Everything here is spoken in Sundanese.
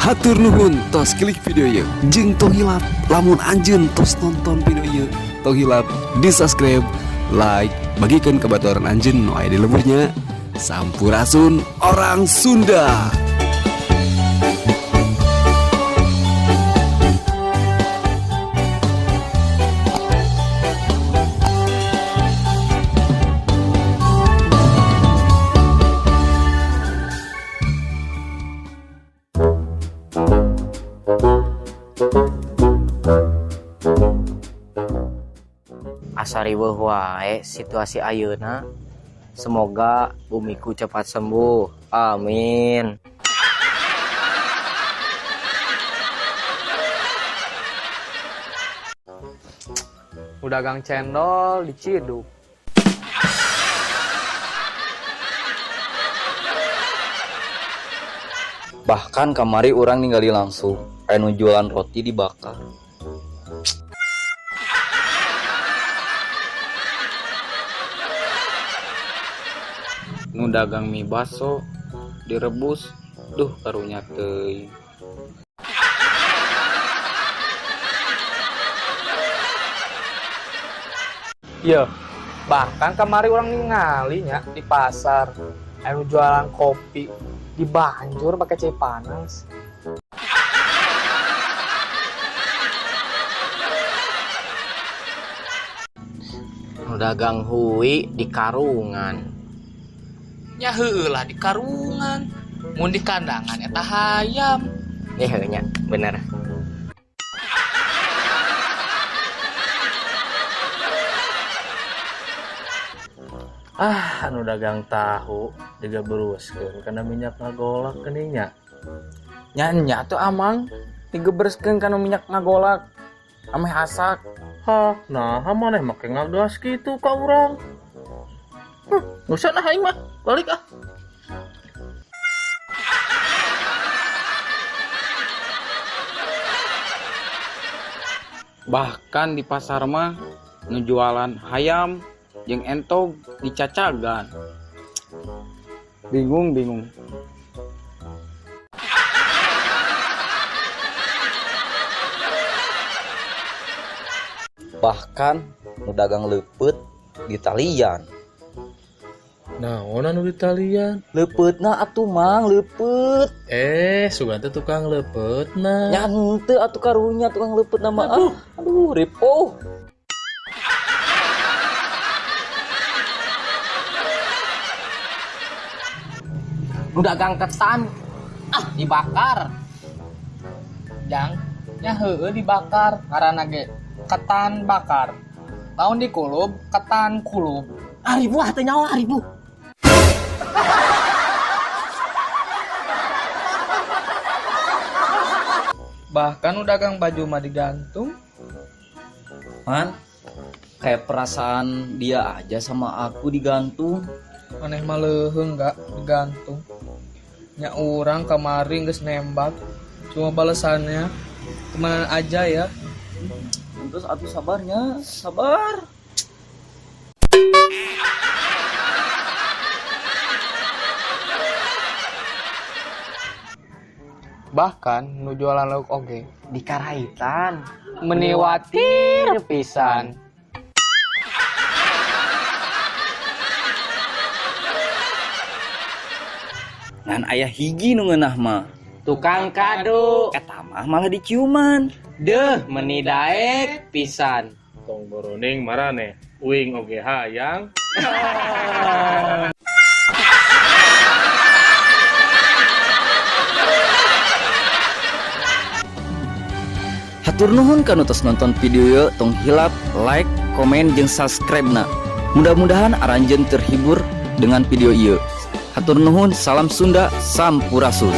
Hatur nuhun tos klik video ieu. Jeung tong hilap lamun anjeun tos nonton video ieu, tong hilap di subscribe, like, bagikan ke baturan anjeun nu aya di lemburnya. Sampurasun orang Sunda. Asa riweuh wae situasi ayeuna. Semoga bumiku cepat sembuh. Amin. Dagang cendol diciduk. Bahkan kamari urang ningali langsung anu jualan roti dibakar. Nu dagang mie baso direbus, duh karunya teuing. Iya, bahkan kamari urang ningali nya di pasar anu jualan kopi dibanjur pakai cai panas. Nu dagang hui di karungan. Nya heueuh lah di karungan. Mun di kandangan eta hayam. Heuh nya, bener. Ah, anu dagang tahu digebruskeun kana minyak ngagolak geuning nya. Nya nya tuh amang digebereskeun kana minyak ngagolak ameh asak. Hah, nah maneh make ngagas kitu ka urang. Geus nah aing mah, balik ah. Bahkan di pasar mah nu jualan hayam jeung entog dicacagan. Bingung bingung. Bahkan nu dagang leupeut di talian. Naon anu di talian? Leupeutna atuh mang, leupeut. Sugan teh tukang leupeutna. Nya henteu atuh karunya tukang leupeutna mah. Ah, aduh, ripuh. Nu dagang ketan ah dibakar. Jang, nya heueuh dibakar ngaranna ge ketan bakar. Lamun dikulub ketan kulub. Aribu ah teu nyawa aribu. Bahkan nu dagang baju mah digantung. Man, kayak perasaan dia aja sama aku digantung. Maneh mah leuheung gak digantung. Nya urang kamari geus nembak, cuma balesannya kemana aja ya. Terus atuh sabarnya, sabar. Bahkan nu jualan lauk oge Dikaraitan. Meni watir pisan. Ngan aya hiji nu ngeunah mah. Tukang kado. Eta mah malah diciuman. Deuh meni daek pisan. Tong boroning marane, uing oge hayang. Hatur nuhun kanu tos nonton video ieu, tong hilap like, komen jeung subscribe na. Mudah-mudahan aranjeun terhibur dengan video ieu. Hatur nuhun, salam Sunda, sampurasun.